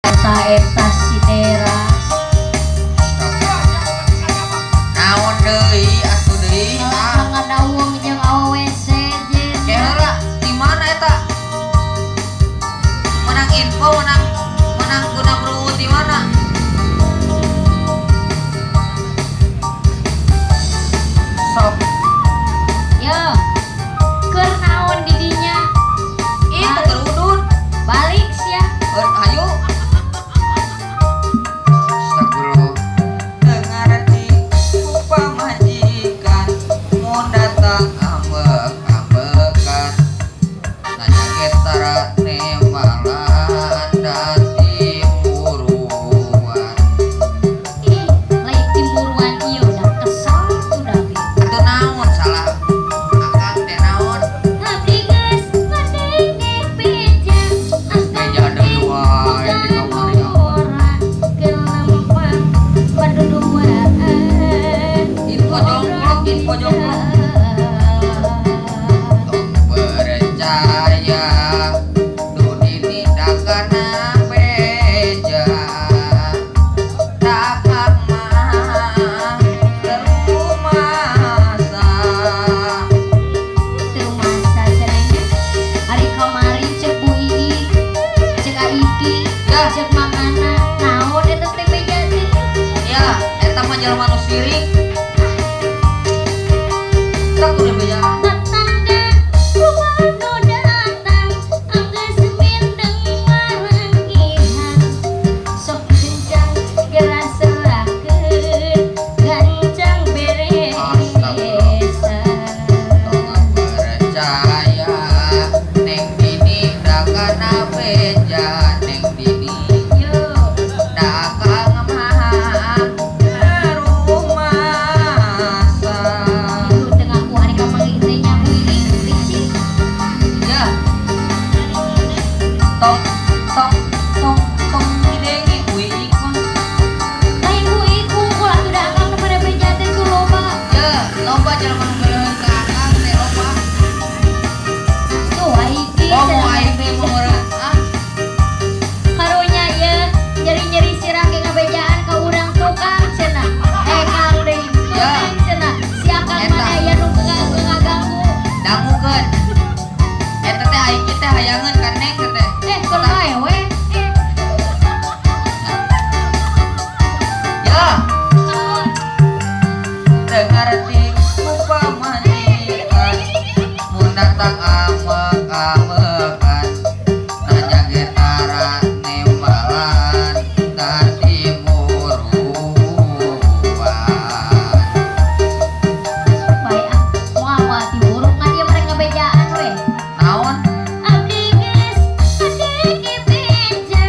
Eta si Deras. Naon deui atuh deui? Ah, Ngadaweng jeung awewe sejen. Ke heula di mana eta? Menang info, menang menang guna berungut di mana? Sok. Yo. Keur naon di dinya? Itu kerudun. Balik sia. Eh, ayo. Astagfirullah. Teu ngarti ku pamajikan mun datang ambek-ambekan. Nanya ge tara nembalan da timuruan. Ih, lain timuruan ieu da kesel udah ge. Atuh naon salah akang teh naon? Abdi geus ngadenge beja. Beja deui wae di kamari. Ora kelempang paduduaan. Info jongklok, info jongklok. Tong percaya Dudi tidak kana beja. Dakang mah terumasa. Terumasa cenah. Ari kamari cek Bu Ii, cek Aiki, Ya. Cek Mangana, naon eta teh beja teh? Ya, eta mah jelema nu sirik. Tak udah beja. Tetangga rumah nu datang, anggeus mindeng maranggihan. Sok kencang geura serakeun, gancang beresan. Tong percaya Neng Dini dakana beja Neng Dini. Yo. Dakang mah terumasa. Itu tengah ku hari kapanggih teh nya Bu Ii, licik. Ya. Tong tong tong tong didenge Uik mah. Lain Bu Ii kungkul atuh da akang nu pada beja teh tuh loba. Ya, loba jelema nu ngeureun ka akang teh loba. Tuh Aiki. Oh, mau aing teh mau meureun. Ah, Karunya ye nyeri-nyeri sirah ge ngabejaan ka urang tukang cenah. Eh kang deui tukang cenah. Si akang Eta. mana aya nu ngaganggu. Dangukeun. Eta teh aing teh hayangeun ka Neng teh. Eh keur bae we. Eh. Ya, Naon? Teu ngarti ku pamajikan mun datang ambek-ambekan. Nanya ge tara nembalan da timuruan. Bae ah, moal moal tiwuruk ngan dia mereka ngabejaan we. Naon? Abdi geus ngadenge beja,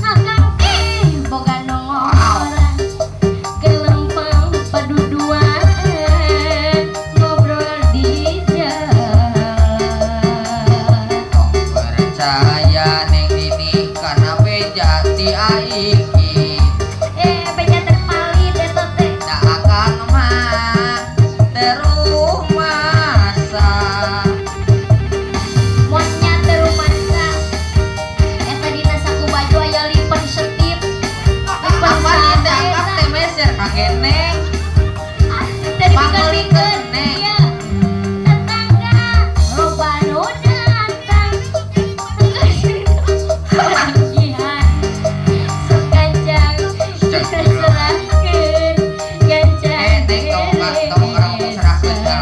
akang teh boga nongoran. Kelempang paduduaan ngobrol di jalan. Tong percaya Neng Dini kana beja ti Aiki. Eh beja teh palit eta teh. Da akang mah terumasa. Monya terumasa. Eta dina saku baju aya lipen setip. Lipen Apa ieu teh saha akang eta? Teh meser kage Neng. Ah, tadi Pangeulikeun, pikeun. Neng. Iya. Tetangga loba nu datang. Manggihan. Sok gancang serahkeun gancang. Eh, Neng, tong ka ngomong serahkeun heula.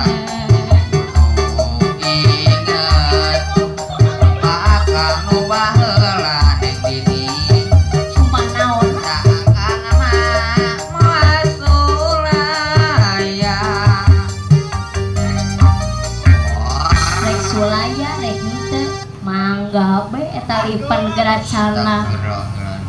Inget ka akang nu baheula Neng Dini. Sumpah naon? Da akang mah moal sulaya. Rek sulaya rek henteu mangga be eta lipen geracana. Astagfirullah.